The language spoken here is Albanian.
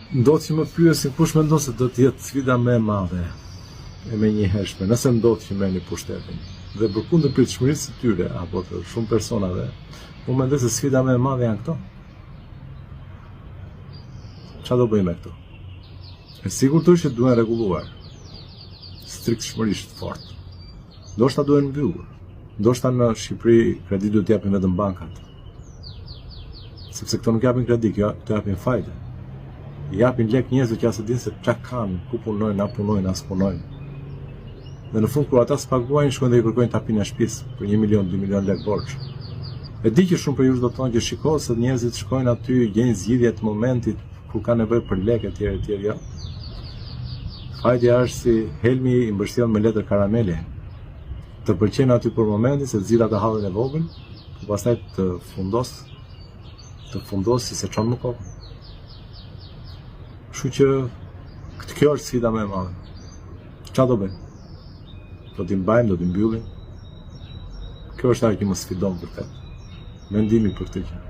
Ndodh që më pyesin kush mendon se do të jetë sfida më e madhe e menjëhershme, nëse ndodh që merrni pushtetin. Dhe përkundër pritshmërisë së tyre apo të shumë personave, unë mendoj se sfida më e madhe janë këto. Çfarë do bëjmë me këto? E sigurt është që duhen rregulluar striktshmërisht fort. Ndoshta duhen mbyllur. Ndoshta në Shqipëri kredi duhet të japin vetëm bankat. Sepse këto nuk japin kredi, kjo, këto japin fajde. Japin lek njerëzve që as e dinë se ça kanë, ku punojnë, a punojnë, a s'punojnë. Dhe në fund kur ata s'paguajnë, shkojnë dhe i kërkojnë tapinë e shtëpisë për 1 milion, 2 milion lek borxh. E di që shumë prej jush do të thonë që shiko se njerëzit shkojnë aty, gjejnë zgjidhje të momentit kur kanë nevojë për lekë etj etj, jo. Fajdja është si helmi i mbështjellë me letër karamele. Të pëlqen aty për momentin se të zgjidh atë hallin e vogël, po pastaj të fundos, të fundos si s'e çon më kokën. Kështu që këtë kjo është sfida më e madhe. Ça do bëjmë? Do t'i mbajmë, do t'i mbyllim. Kjo është ajo që më sfidon vërtet. Mendimi për këtë gjë.